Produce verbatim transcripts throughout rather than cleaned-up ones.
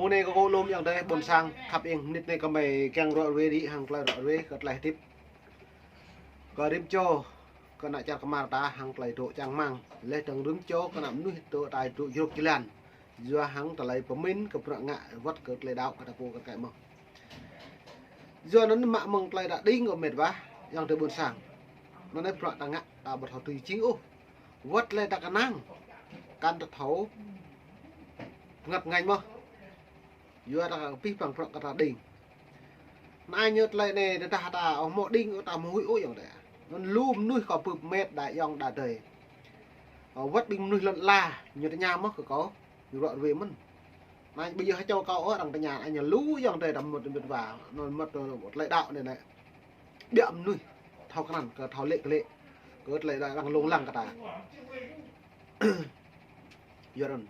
Mông anai kơ kâo lŏm ayŏng adơi ƀôn sang khăp ing, mơnit anai kơ mơi kiăng ruai ruai đĭ hăng tơlơi ruai ruai kơ tơlơi hơdip kơ rĭm čô, kơ ană čar kơmar ta hăng tơlơi dŏ čang rơmang. Laih dơ̆ng rĭm čô kơ ană mơnuih dŏ tai dŏ jrôk jơlan. Yua hăng tơlơi pơmĭn kơ bruă ngă wơ̆t kơ tơlơi đaŏ kơ ta pô kơ kĕ mơ̆n. Yua anŭn mă mơ̆ng tơlơi đaŏ đing kơ met wa, ayŏng adơi ƀôn sang. Anŭn anai bruă ta ngă ta ƀu thâo tui jing ôh. Wơ̆t tơlơi ta kơnang kăn ta thâo bơngăt ngañ mơ̆n. Yua ta pih păng bruă kơ ta đing. Anai ñu tơlơi anai tơdah ta ƀu hmâo đing ôh, ta ƀu huĭ ôh ayŏng adơi. Anŭn lu mơnuih kâo bưp met đa ayŏng đa adơi. Wơ̆t ƀing mơnuih lŏn ala ñu tơña mơ̆n kơ kâo, ñu ruai ruai mơ̆n. Anai ƀu djơ̆ hơčâo kâo ôh, arăng tơña, anai ñu lu ayŏng adơi ta mơ̆t mơ̆t wa, anŭn mơ̆t, ơ, tơlơi đaŏ anai anai. Biă mơnuih thâo krăn, kơ thâo lĕ kơ lĕ, kơ tơlơi đaŏ arăng lông lăng kơ ta. Yua anŭn.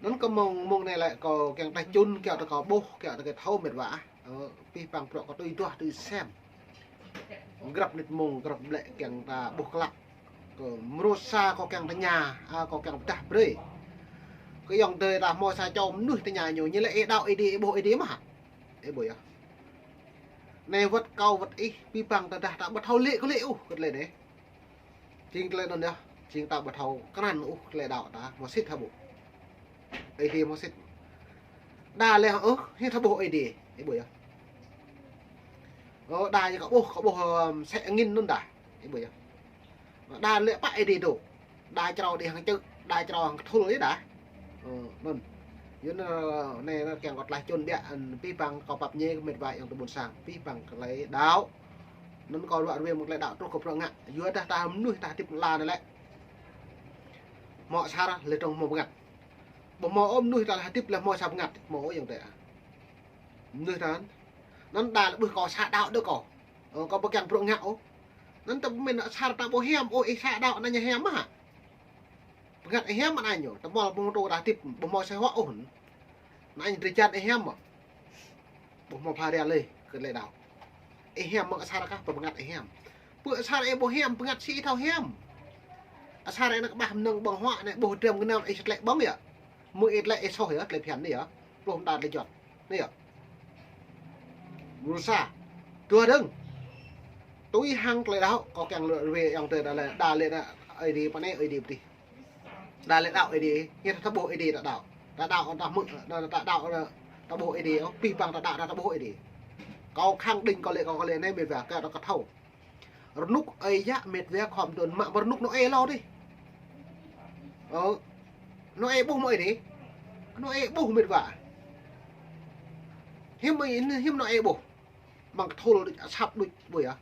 Anŭn kơ mông, mông anai lĕ kâo kiăng tơčun, kiăng tơ kâo ƀuh, kiăng tơ kơ thâo met wa. Ơ, pih păng bruă kâo tui duah tui sem. Grăp mơnit mông, grăp ƀlĕ kiăng ta ƀuh klă. Kơ mrô sa kâo kiăng tơña, a, kâo kiăng pơdah brơi. Kơ ayŏng adơi ta hmâo sa čô mơnuih tơña ñu, ñu lĕ ih đaŏ Ơi Adai, ih ƀuh Ơi Adai mơ̆ hă? Ih ƀuh yơh. Anai wơ̆t kâo wơ̆t ih, pih păng tơdah ta ƀu thâo lĕ kơ lĕ ôh, kơ tơlơi anai. Jing tơlơi anŭn yơh, jing ta ƀu thâo krăn ôh tơlơi đaŏ ta, hmâo sĭt hă ƀuh. Ơi Adai hmâo sĭt. Đa lĕ, ơ, hiư̆m ta ƀuh Ơi Adai, ih ƀuh yơh. Ơ, đa ñu kơ ƀuh, kơ ƀuh, ơ, mơsĕ angin anŭn đa, ih ƀuh yơh. Đa lĕ pă Ơi Adai dŏ. Đa črâo đĭ hăng čư̆, đa črâo hăng kơthul yơh đa. Ơ, anŭn. Yua anŭn, anai, anai kiăng kâo tơlơi čun biă, anŭn pih păng kâo pap ñe kơ met wa ayŏng adơi ƀôn sang. Pih păng kơ tơlơi đaŏ. Anŭn kâo ruai ruai mơ̆ng tơlơi đaŏ truh kơ bruă ngă. Yua dah ta mơnuih ta hơdip lŏn ala anai lĕ. Hmâo asar laih dơ̆ng hmâo bơngăt. Ƀu hmâo ôh mơnuih ta hơdip laih hmâo asar bơngăt. Hmâo ôh ayŏng adơi. Mơnuih ta anŭn đa lĕ ƀuh kâo sa đaŏ đôč kâo. Ơ, kâo ƀu kiăng bruă ngă ôh. Anŭn ta pơmĭn asar ta ƀu hiam ôh, ih sa đaŏ anai ñu hiam mơ̆ hă? Bơngăt ih hiam mơ̆ anai ñu, tơmơ̆l ƀu hmâo tơ ta hơdip, ƀu hmâo asơi huă ôh. Anai ñu drơi jăn ih hiam mơ̆. Ƀu hmâo pha ria lơi, kơ tơlơi đaŏ. Ih hiam mơ̆ng asar kah, pơbơngăt ih hiam. Pơ asar ih ƀu hiam, bơngăt si ih thâo hiam. Asar ih anŭn kơƀah mơnơ̆ng ƀơ̆ng huă anai, ƀuh dram gơnam ih sơtlĕ ƀơ̆ng yơh. Mơ̆ ih tlĕ ih soh yơh, tơlơi phiăn anai yơh. Pluh mơta tơlơi juăt. Anai yơh. Mrô sa. Dua dơ̆ng. Tui hăng tơlơi đaŏ, kâo kiăng ruai ruai ayŏng adơi đa lĕ, đa lĕ anai, Ơi Adai pơ anai, Ơi Adai pơ adih. Đa lĕ đaŏ Ơi Adai, hiư̆m ta ƀuh Ơi Adai ta đaŏ. Ta đaŏ ta mơ̆, ta, ta đaŏ ta, ta ƀuh Ơi Adai, ơ, pih păng ta đaŏ ta, ta ƀuh Ơi Adai. Kâo khăng đing kâo lĕ, kâo, kâo lĕ anai met wa, kơ ta kơ thâo. Rơnŭk ơi yă met wa khŏm dŏ mă rơnŭk Nôê lâo dih. Ơ, Nôê ƀuh mơ̆ Ơi Adai? Nôê ƀuh met wa. Hiư̆m, hiư̆m Nôê ƀuh. Mơ̆ng kơthul đôč, asăp đôč ƀuh yơh.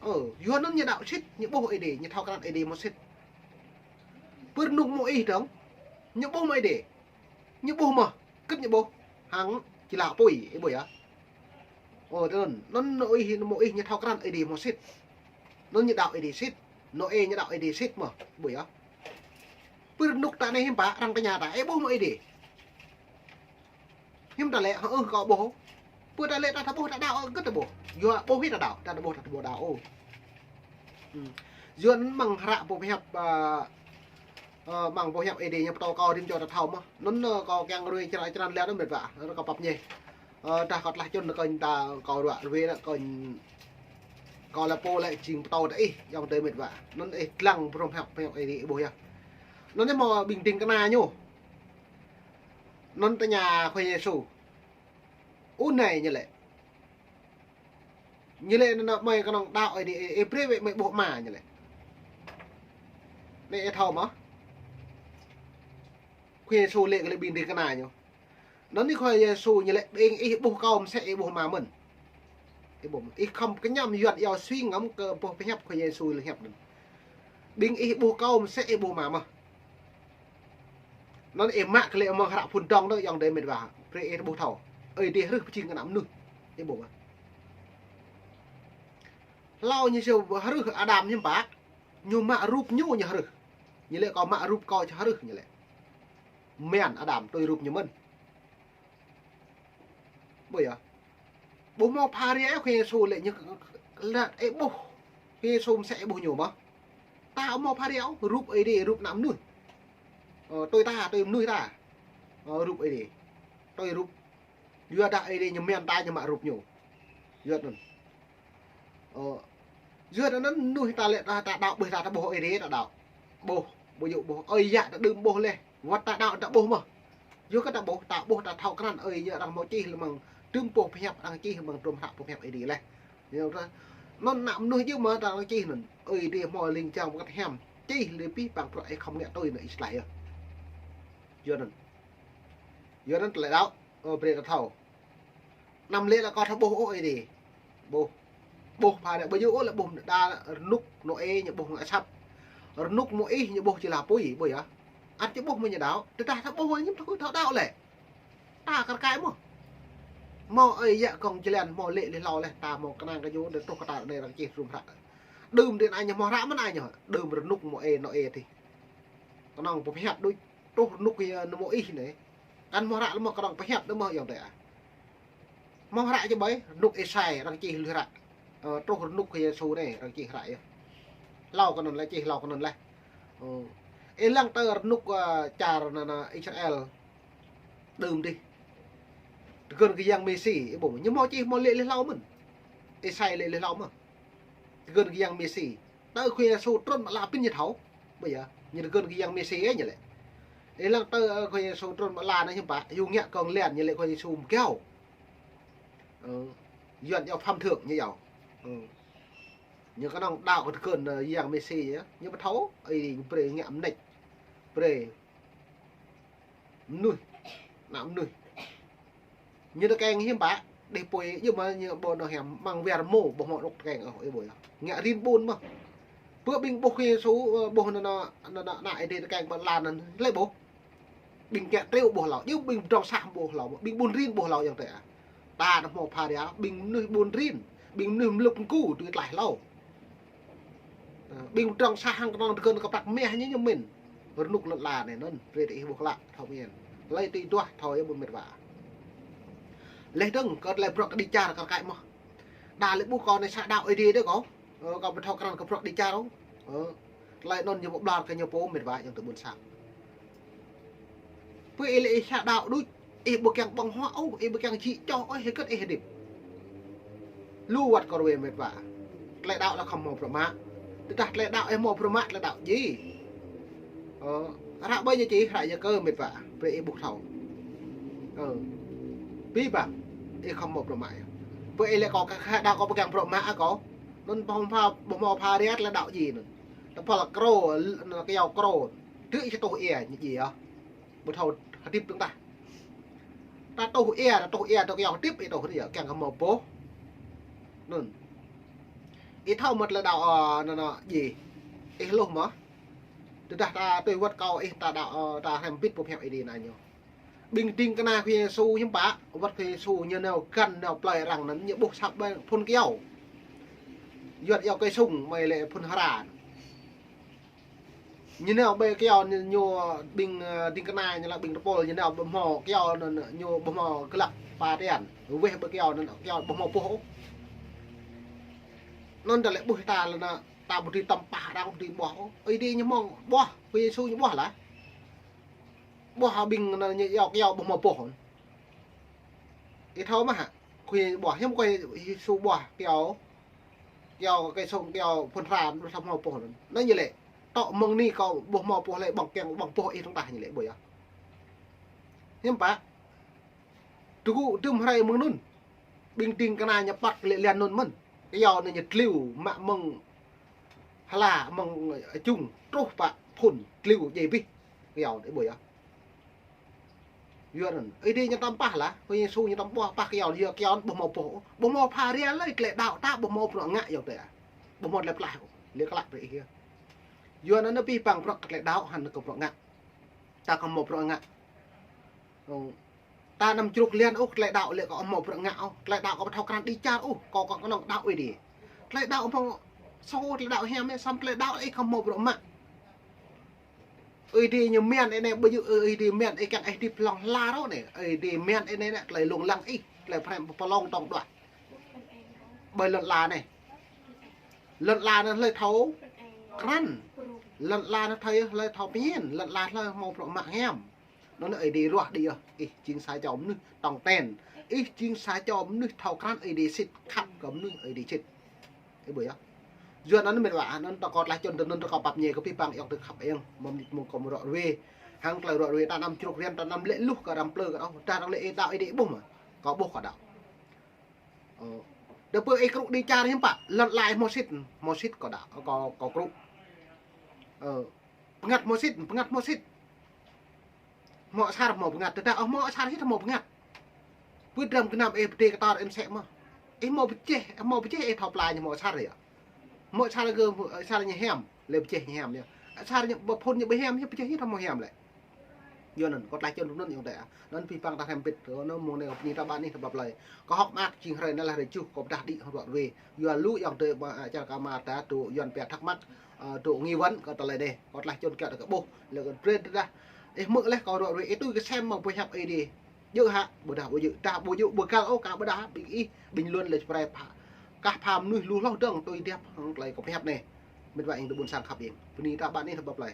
Ơ, yua anŭn ñu đaŏ sĭt, ñu ƀuh Ơi Adai, ñu thâo krăn Ơi Adai hmâo sĭt. Pơ rơnŭk Môis dơ̆ng, ñu ƀuh mơ̆ Ơi Adai? Ñu ƀuh mơ̆n, kơ̆t ñu ƀuh. Hăng či lă apui, ih ƀuh yơh. Ơ, tui anŭn, anŭn Môis, Môis ñu thâo krăn Ơi Adai hmâo sĭt. Anŭn ñu đaŏ Ơi Adai sĭt, Nôê ñu đaŏ Ơi Adai sĭt mơ̆n, ih ƀuh yơh. Pơ rơnŭk ta anai hiư̆m pă, arăng tơña ta, ih ƀuh mơ̆ Ơi Adai? Hiư̆m ta lĕ, hơ, ơ, kâo ƀuh. Pơ ta lĕ ta, ta ƀuh ta đaŏ, kơ ta ƀuh. Yua ƀuh hĭ ta đaŏ, ta ƀuh ta ƀuh đaŏ ôh. Hm. Yua anŭn mơ̆ng hră boh pơhiăp, ơ, ơ, mơ̆ng boh pơhiăp Ơi Adai ñu pơtô kâo rĭm čô ta thâo mơ̆n. Anŭn, ơ, kâo kiăng ruai črăn, črăn lĕ anŭn met wa, anŭn kâo pap ñe. Ơ, dah kâo tơlơi čun kơ ta, kâo ruai ruai anŭn kâo, kâo lĕ pô lĕ jing pơtô tơ ih, ayŏng adơi met wa. Anŭn ih lăng boh pơhiăp, pơhiăp Ơi Adai ih ƀuh yơh. Anŭn ih hmâo ƀing ding kơna ñu. Anŭn tơña Khua Yêsu. Ơ anai ñu lĕ. Ñu lĕ anŭn mơi kơnơ̆ng đaŏ Ơi Adai, ih brơi wơ̆t mơi ƀuh Ama ñu lĕ. Anai ih thâo mơ̆. Khua Yêsu lĕ kơ lĕ ƀing ding kơna ñu. Anŭn anai Khua Yêsu ñu lĕ ƀing ih ƀuh kâo mơsĕ ih ƀuh Ama mơ̆n. Ih ƀuh mơ̆n. Ih khŏm kơñăm Yuan iâu sui ngăm kơ boh pơhiăp Khua Yêsu lĕ hiăp anŭn. Ƀing ih ƀuh kâo mơsĕ ih ƀuh Ama mơ̆n. Anŭn ih mă kơ lĕ mơ̆ng hră phŭn dŏng dơ̆ng ayŏng adơi met wa. Brơi ih ƀuh thâo. Ơi Adai hrih pơjing kơ ană mơnuih. Ih ƀuh mơ̆n. Hlâo ñu siu hrih Adam hiư̆m pă. Ñu mă rup ñu ñu hrih. Ñu lĕ kâo mă rup kâo či hrih ñu lĕ. Mơ̆n Adam tui rup ñu mơ̆n. Ƀuh yơh. Ƀu hmâo pha ria Khua Yêsu lĕ ñu lĕ ih ƀuh. Khua Yêsu mơsĕ ih ƀuh ñu mơ̆n. Ta ƀu hmâo pha ria, rup Ơi Adai, rup ană mơnuih. Ơ, tui ta, tui mơnuih ta. Ơ, rup Ơi Adai. tui rup. Yua dah Ơi Adai ñu mơ̆n ta ñu mă rup ñu. Yua anŭn. Ơ, yua anŭn mơnuih ta lĕ ta, ta đaŏ ƀơi ta, ta ƀuh Ơi Adai ta đaŏ. Ƀuh, ƀu djơ̆ ƀuh. Ơi yă ta đưm ƀuh laih. Wơ̆t ta đaŏ ta ƀuh mơ̆n. Yua kơ ta ƀuh, ta ƀuh ta thâo krăn Ơi yă arăng hmâo čih lĕ mơ̆ng tơm pô pơhiăp arăng čih mơ̆ng tơm hră pô pơhiăp Ơi Adai laih. Yua ta, anŭn ană mơnuih djơ̆ mơ̆ ta arăng čih anŭn. Ơi Adai hmâo ling jang pơkăt hiam. Čih lĕ pih păng prăk ih khŏm ngă tui anŭn ih slai yơh. Yua anŭn. Yua anŭn tơlơi đaŏ, ơ, brơi ta thâo. Anăm lĕ lĕ kâo thâo ƀuh ôh Ơi Adai. Ƀuh. Ƀuh pha đaŏ ƀu djơ̆ ôh lĕ ƀuh đa rơnŭk Nôê ñu ƀuh ngă asăp. Rơnŭk Môis ñu ƀuh či la apui, ƀuh yơh. Ăt či ƀuh mơ̆ ñu đaŏ, tơdah ta ƀuh ñu thâo, thâo đaŏ lĕ. Ta kar kaĭ mơ̆. Hmâo Ơi yă kông jơlan hmâo lĕ lĕ hlâo laih, ta hmâo kơnang kơ ñu, đe truh kơ ta anai arăng čih tơm hră. Đưm đen añ hmâo hră mơ̆n añ, đưm rơnŭk Nôê, Nôê adih. Kơnơ̆ng pơhiăp đôč. Truh rơnŭk yă nơ Môis anai. Kăn hmâo hră lĕ mơ̆ kơnơ̆ng pơhiăp đôč mơ̆ ayŏng adơi ah. Hmâo hră či ƀai, rơnŭk Êsai arăng čih lui hră. Ơ, truh rơnŭk Yêsu anai arăng čih hră yơh. Hlâo kơ anŭn laih čih hlâo kơ anŭn laih. Ơ. Ih lăng tơ rơnŭk, ơ, čar anŭn, anŭn Israel. Đưm dih. Tơgơ̆n kơ Yang Mêsi, ih ƀuh. Ñu hmâo čih hmâo lĕ lĕ hlâo mơ̆n. Êsai lĕ lĕ hlâo mơ̆n. Tơgơ̆n kơ Yang Mêsi. Tơ Khua Yêsu trŭn mă ala pĭn ñu thâo. Ƀu djơ̆, ñu tơgơ̆n kơ Yang Mêsi ơ ñu lĕ. Ih lăng tơ, ơ, Khua Yêsu trŭn mă ala anai hiư̆m pă, yua ngă kông lan ñu lĕ Khua Yêsu mơgao. Ơ, Yuan yua phạm thượng ñu yua. Ơ. Ñu kơnơ̆ng đaŏ kơ tơgơ̆n, ơ, Yang Mêsi yơh. Ñu ƀu thâo, ih brơi ngă mơneč. Brơi mơnuih, ană mơnuih. Ñu tơkeng hiư̆m pă, đih apui, yua mơ̆ ñu ƀu nao hiam, mơ̆ng war mơ̆, ƀu hmâo anŏ tơkeng ôh, ih ƀuh yơh. Ngă rin ƀun mơ̆. Pơ ƀing ƀuh Yêsu, ơ, ƀuh anŭn, anŭn, anŭn, ană Ơi Adai tơkeng ƀơi lan anŭn, lĕ ƀuh. Ƀing kiăng triu ƀuh hlâo, yua ƀing pơdrŏng sah ƀuh hlâo, ƀing ƀun rin ƀuh hlâo ayŏng adơi ah. Ta anŭn hmâo pha ria, ƀing mơnuih ƀun rin, ƀing mơnuih mlŭk mơkŭ tui tlaih hlâo. Ơ, ƀing pơdrŏng sah hăng kơnơ̆ng tơgơ̆n kơ prăk mah ñu ñu mĭn. Rơnŭk lŏn ala anai anŭn, brơi ta ih ƀuh klă, thâo mĭn. Hlơi tui duah, thâo yơh ƀuôn met wa. Laih dơ̆ng, kơ tơlơi bruă kơ đĭ čar kar kaĭ mơ̆. Đa lĕ ƀuh kâo anai sa đaŏ Ơi Adai đôč kâo. Ơ, kâo ƀu thâo krăn kơ bruă đĭ čar ôh. Ơ, tơlơi anŭn ñu ƀu ƀlŏr kơ ñu pô met wa ayŏng adơi ƀuôn sang. Pơ ih lĕ ih sa đaŏ đôč, ih ƀu kiăng ƀơ̆ng huă ôh, ih ƀu kiăng čĭ čoh ôh, hơget ih hơdip. Lu wơ̆t kơ ruai met wa. Tơlơi đaŏ lĕ khŏm hmâo bruă mă. Tơdah tơlơi đaŏ ih hmâo bruă mă, tơlơi đaŏ djai. Ơ, hră ƀơi ñu čih, hră Yakơ met wa. Brơi ih ƀuh thâo. Ơ. Pih păng, ih khŏm hmâo bruă mă yơh. Pơ ih lĕ kâo kơ khă đaŏ kâo ƀu kiăng bruă mă kâo. Anŭn ƀu hmâo pha, ƀu hmâo pha ria tơlơi đaŏ djai anŭn. Tơpul krô, anŭn kyâo krô. Tui ih čơtuh ia ñu djai yơh. Ƀu thâo hơdip dơ̆ng tah. Ta tuh ia, ta tuh ia, ta kyâo hơdip ih tuh ria, kiăng kơ hmâo boh. Anŭn. Ih thâo mơ̆ tơlơi đaŏ, ơ, anŭn, anŭn, djai. Ih hluh mơ̆. Tơdah ta tui wơ̆t kâo ih ta đaŏ, ơ, ta hrăm bit pơhiăp Ơi Adai anai ñu. Ƀing ding kơna Khua Yêsu hiư̆m pă, wơ̆t Khua Yêsu ñu nao găn, nao plơi arăng anŭn, ñu ƀuh sa ƀai phŭn kyâo. Yuan yua kơ sung, mơi lĕ phŭn hra. Ñu nao ƀơi kyâo ñu, ñu ƀing, ơ, ding kơna ñu lĕ ƀing tơpul ñu nao ƀu hmâo kyâo anŭn, ñu ƀu hmâo glăk pơtian. Weh ƀơi kyâo anŭn, kyâo ƀu hmâo boh ôh. Anŭn ta lĕ ƀuh ta lĕ anŭn, ta ƀu dưi tơm pah arăng ƀu dưi ƀuah ôh. Ơi Adai ñu hmâo ƀuah, Khua Yêsu ñu ƀuah lah. Ƀuah ƀing anŭn ñu yua kyâo ƀu hmâo boh. Ih thâo mơ̆ hă? Khua ƀuah, hiư̆m Khua Yêsu ƀuah kyâo, kyâo kơ sung, kyâo phŭn hra, ƀu thâo hmâo boh anŭn. Anŭn ñu lĕ, tŏ mơ̆ng anai kâo ƀu hmâo boh lĕ ƀơ̆ng kiăng ƀơ̆ng boh ih dơ̆ng tah ñu lĕ ƀuh yơh. Hiư̆m pă? Tơgŭ dŭm hrơi mơ̆ng anŭn. Ƀing ding kơna ñu păt lĕ lian anŭn mơ̆n. Kyâo anŭn ñu tliu mă mơ̆ng hla mơ̆ng, ơ, čung truh pă phŭn tliu djai abih. Kyâo anŭn ih ƀuh yơh. Yua anŭn, Ơi Adai ñu tơm pah lah, Khua Yêsu ñu tơm ƀuah pah kyâo, yua kyâo ƀu hmâo boh. Ƀu hmâo pha ria lơi, tơlơi đaŏ ta ƀu hmâo bruă ngă ayŏng adơi ah. Ƀu hmâo tơlơi pơklaih, lĕ klă brơi ih yơh. Yua anŭn pih păng bruă kơ tơlơi đaŏ hăng kơ bruă ngă. Ta khŏm hmâo bruă ngă. Ơ, ta anăm čruk lian ôh, tơlơi đaŏ lĕ kâo hmâo bruă ngă ôh, tơlơi đaŏ kâo ƀu thâo krăn đĭ čar ôh, kâo kơnơ̆ng đaŏ Ơi Adai. Tơlơi đaŏ hmâo sô, tơlơi đaŏ hiam yơh, samơ̆ tơlơi đaŏ ih khŏm hmâo bruă mă. Ơi Adai ñu mơ̆n anai, ƀu djơ̆ Ơi Adai mơ̆n, ih kiăng ih hơdip hlŏng lar ôh anai. Ơi Adai mơ̆n anai, anai tơlơi lông lăng ih, tơlơi pơhrăm pơlông tŏng đuaĭ. Ƀơi lŏn ala anai. Lŏn ala anai hlơi thâo krăn. Lŏn ala anai hlơi, hlơi thâo pơmĭn, lŏn ala hlơi hmâo bruă mă hiam. Anŭn Ơi Adai ruah đĭ yơh. Ih jing sa čô mơnuih tong ten. Ih jing sa čô mơnuih thâo krăn Ơi Adai sĭt, khăp kơ mơnuih Ơi Adai sĭt. Ih ƀuh yơh. Yua anŭn mĕt wa, anŭn tơ kâo tlaih čun tơ anŭn tơ kâo pap ñe kơ pih pang yŏng tơ khăp eng, mơ̆ng mơ̆ng kâo mă ruă ruê. Hăng tơlơi ruă ruê ta anăm čruk rian, ta anăm lĕ luh kơ răm plư kơ đâo. Ta arăng lĕ ih đaŏ Ơi Adai ƀuh mơ̆. Kâo ƀuh kâo đaŏ. Ơ. Đơ pơ ih krŭ đĭ čar hiư̆m pă, lŏn lai hmâo sĭt, hmâo sĭt kâo đaŏ, kâo, kâo krŭ. Ơ. Bơngăt hmâo sĭt, bơngăt hmâo sĭt. Hmâo asar hmâo bơngăt, tơdah ơ hmâo asar hĭ hmâo bơngăt. Pơ dram gơnam ih pơdê kơtor ih mơsĕ mơ̆. Ih hmâo pơjeh, hmâo pơjeh ih thâo pla ñu hmâo asar yơh. Hmâo asar kơ, asar ñu hiam, lĕ pơjeh ñu hiam yơh. Asar ñu ƀu phŭn ñu ƀu hiam, ñu pơjeh ñu hmâo hiam lĕ. Yua anŭn, kâo tlaih čun tơ anŭn yŏng tĕ. Anŭn pih pang ta hrăm pĭt, anŭn mơ̆ng anai kơ bơni ta ƀă anih ta ƀă plơi. Kâo hơ̆k mơak jing hrơi anai lah hrơi tơjuh, kâo pơdah đĭ hăng ruă ruê. Yua lu yŏng tĕ ƀă ačar kơ mă ta tŭ Yuan pia thắc mắc, ơ, tŭ nghi vấn kơ tơlơi anai. Kâo tlaih čun kiăng tơ kơ ƀuh, lĕ kơ brơi tơdah. Ih hmư̆ leh kâo ruă ruê, ih tui kơ sem mơ̆ pơhiăp Ơi Adai. Djơ̆ hă, ƀôdah ƀu djơ̆, tah ƀu djơ̆, ƀu găl ôh, kah ƀôdah, ƀing ih, ƀing luăn lĕ čơprai pha. Kah pha mơnuih lu hloh dơ̆ng tui điăp, hăng tơlơi kâo pơhiăp anai. Mĕt wa ing tơ ƀôn sang khăp ing. Bơni ta ƀă anih ta ƀă plơi.